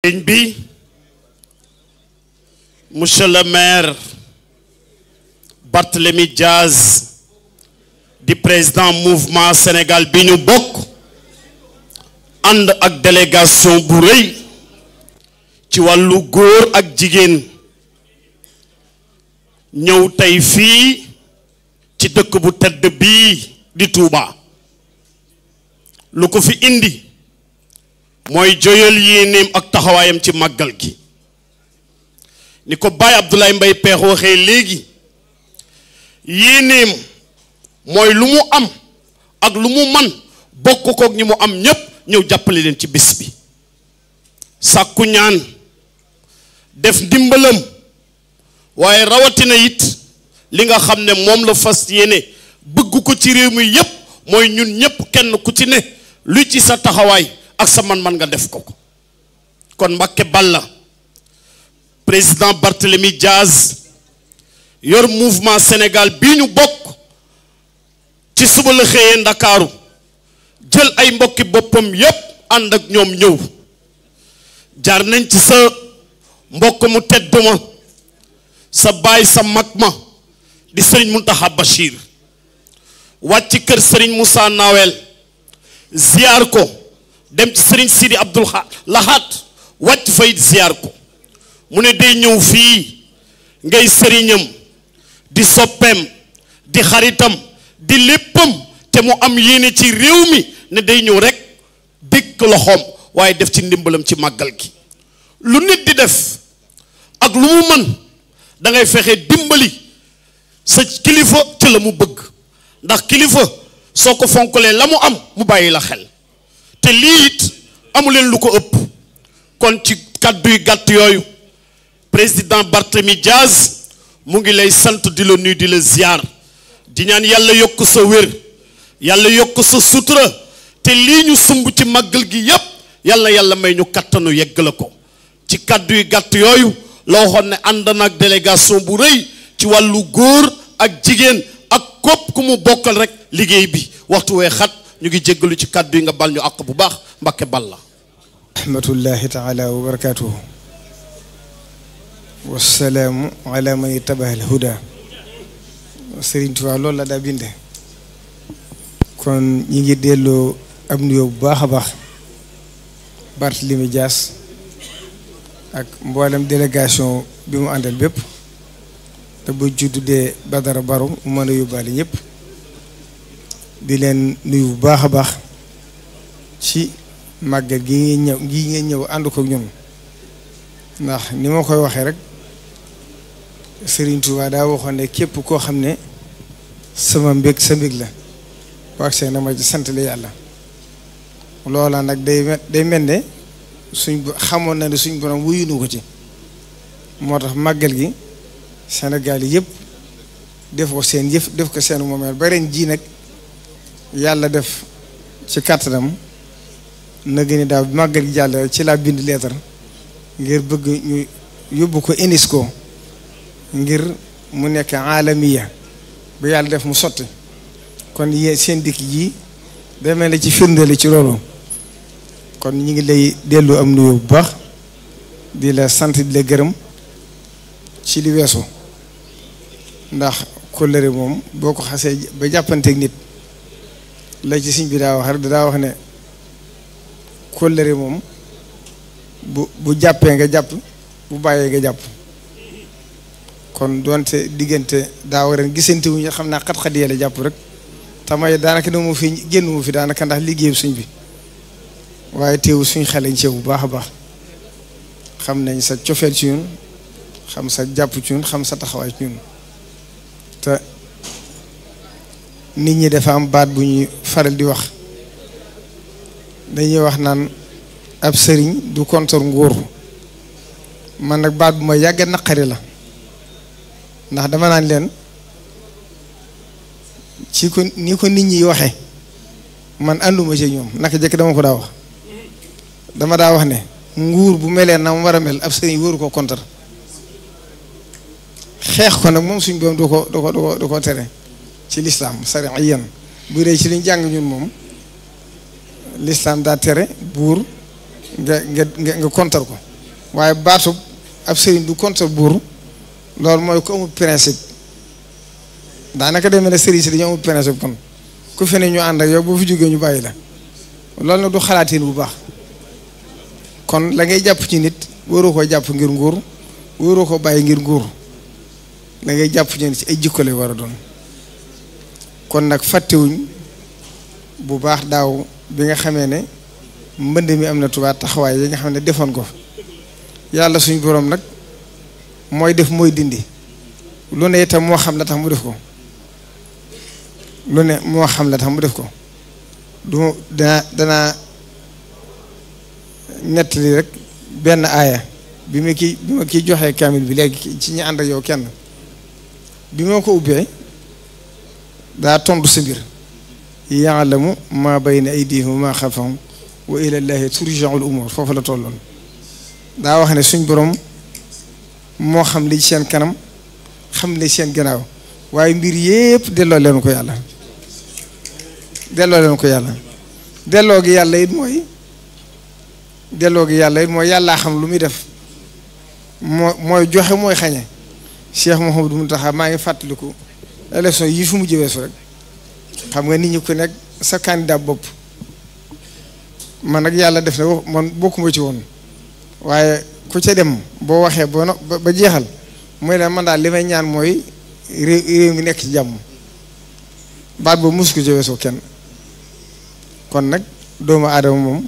bi monsieur le maire Barthélémy Diaz di président mouvement Sénégal bi ñu bokk ànd ak délégation bu rëy ci wàllu góor ak jigéen ñëw tey fii ci dëkk bu tedd bii di Touba lu ko fi indi mooy joyal yéeneem ak taxawaayam ci màggal gi ni ko Baye Abdoulaye Mbaye Pekh waxee léegi yéeneem mooy lu mu am ak lu mu man bokk kook ñi mu am ñépp ñëw jàppale leen ci bis bi sàkku ñaan def ndimbalam waaye rawatina it li nga xam ne moom la fas yéene bëgg ko ci réew mi yépp mooy ñun ñépp kenn ku ci ne lu ci sa taxawaay ak sa man-man nga def ko kon Mbacké Balla président Barthélémy Diaz yor mouvement Sénégal bii ñu bokk ci suba la xëyee Ndakaaru jël ay mbokki boppam yépp ànd ak ñoom ñëw jaar nañ ci sa mbokk mu tedd ma sa baay sa mag ma di Serigne Mountakha Bachir wàcc kër Serigne Moussa Nawel ziar ko dem ci Serigne Sidi Abdoul Lahat wàcc fay ziar ko mu ne day ñëw fii ngay sëriñam di soppeem di xaritam di léppam te mu am yéene ci réew mi ne day ñëw rek dëkk loxoom waaye def ci ndimbalam ci màggal gi lu nit di def ak lu mu mën da ngay fexe dimbali sa kilifa ci la mu bëgg ndax kilifa soo ko fonkalee la mu am mu bàyyi la xel te lii it amuleen lu ko ëpp kon ci kàddu yu gàtt yooyu président Barthélémy Diaz mu ngi lay sant di la nuyu di la ziar di ñaan yàlla yokk sa wér yàlla yokk sa sutura te lii ñu sumb ci màggal gi yépp yàlla may ñu kattanu yegg la ko ci kàddu yu gàtt yooyu la waxoon ne ànd na ak délégation bu rëy ci wàllu góor ak jigéen ak képp ku mu bokkal rek liggéey bi waxtu wee xat ñu ngi jéggalu ci kàddu yi nga bal ñu àq bu baax Mbacké Balla rahmatullahi taala wa barakatuhu wasalaamu ala man ittabaha al huda Sëriñ Tuubaa loolu la daa binde kon ñi ngi delloo am nuyoo bu baax a baax Barthélémy Dias ak mboolem délégation bi mu àndal bépp te bu juddee Badara Baro mu mën a yóbbaale ñëpp di leen nuyu bu baax a baax ci màggal gi ngeen ñëw ànd ko ñun ndax ni ma koy waxee rek Serigne Touba daa waxoon ne képp koo xam ne sama mbég sa mbég la wax see na ma ci sant la yàlla loola nag day mel ne xamoon na ne suñ borom wuyunu ko ci moo tax màggal gi Sénégal yi yëpp def ko seen yëf def ko seen moomeel ba ren ji nag yàlla def ci kàttanam na gën a daaw màggal gi jàll ci laa bind leetar ngir bëgg ñu yóbbu ko UNESCO ngir mu nekk alamiya ba yàlla def mu sotti kon yéen seen dikk ji day mel ne ci firndeel ci loolu kon ñu ngi lay dellu am nuyu bu baax di la sant di la gërëm ci li weesu ndax kóllëre moom boo ko xasee ba jàppanteeg nit la ci siñ bi daa wax rek daa wax ne kóllëre moom bu jàppee nga jàpp bu bàyyee nga jàpp kon doonte diggante daaw ren gisante wuñu xam naa xat-xat yee la jàpp rek tamay daanaka ne mu fi génn mu fi daanaka ndax liggéeyu suñ bi waaye teewu suñ xale ci bu baax a baax xam nañ sa cofeel ci ñun xam sa jàpp ci ñun xam sa taxawaay ci ñun te nit ñi dafa am baat bu ñuy faral di wax dañuy wax naan ab sëriñ du kontor nguur man nag baat bu ma yàgg naqari la ndax dama naan leen ci ko ni ko nit ñi waxe man ànduma ci ñoom naka jëkk dama ko daa wax dama daa wax ne nguur bu melee na mu war a mel ab sëriñ wóoru ko kontar xeex ko nag moom suñ boom du ko tere ci lislaam sariyan bu dee ci liñ jàng ñun moom lislaam daa tere buur nga kontar ko waaye baatub ab sëriñ du contre buur loolu mooy ku amul principe daanaka demee ne sëriñ si dañoo amul principe kon ku fi ne ñu ànd ak yow boo fi jógee ñu bàyyi la loolu nag du xalaatiin bu baax kon la ngay jàpp ci nit waroo ko jàpp ngir nguur waroo ko bàyyi ngir nguur la ngay jàpp ci nit ci ay jikko lay war a doon kon nag fàttewuñ bu baax daaw bi nga xamee ne mbënd mi am na Tuubaa taxawaay yi nga xam ne defoon ko yàlla suñu boroom nag mooy def mooy dindi lu ne itam moo xam la tax mu def ko lu ne moo xam la tax mu def ko du danaa nettali rek benn aaya bi ma kii joxee kaamil bi léegi ci ñi ànd ak yow kenn bi ma ko ubbee daa tontu sa mbir yaalamu maa bayna aydihim wa maa xalfahum wa ila llaahi turjaul umuur foofu la tolloon daa wax ne suñ borom moo xam li seen kanam xam li seen gannaaw waaye mbir yépp delloo leen ko yàlla delloo gi yàlla it mooy yàllaa xam lu muy def mooy joxe mooy xañe Cheikh Mouhamadou Mountakha maa ngi fàttaliku élection yi fu mu jëweesu rek xam nga nit ñi ku nekk sa candidat bopp man nag yàlla def na man bokkuma ci woon waaye ku ca dem boo waxee ba jeexal mooy la man daal li may ñaan mooy réew mi nekk ci jàmm baat boobu mosu ko jëweesoo kenn kon nag doomu aadama moom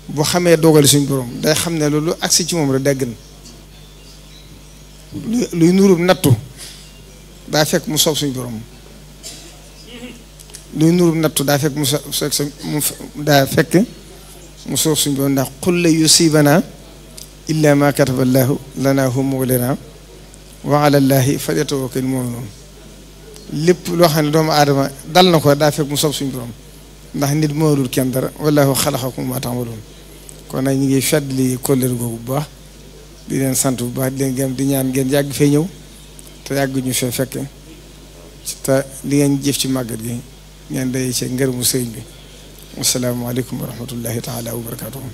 bu xamee dogali suñ borom day xam ne loolu agsi ci moom rek day gën luy nurub nattu daa fekk mu soob suñ borom luy nurub nattu daa fekk mu soob suñ borom ndax qul la yusibana illa ma kataba llahu lana huwa mawlana wa ala llahi falyatawakkal mu'minun lépp loo xam ne doomu aadama dal na ko daa fekk mu soob suñ borom ndax nit moolul kenn dara wallahu xalaqakum ma ta'malun kon nag ñu ngi fàttali kóllëre googu bu baax di leen sant bu baax di leen gëm di ñaan ngeen yàgg fee ñëw te yàgg ñu fee fekke te li ngeen jëf ci màggat gi ngeen day ci ngërëmu sëriñ bi wassalaamu aleykum wa rahmatullahi taala wa barakatuhu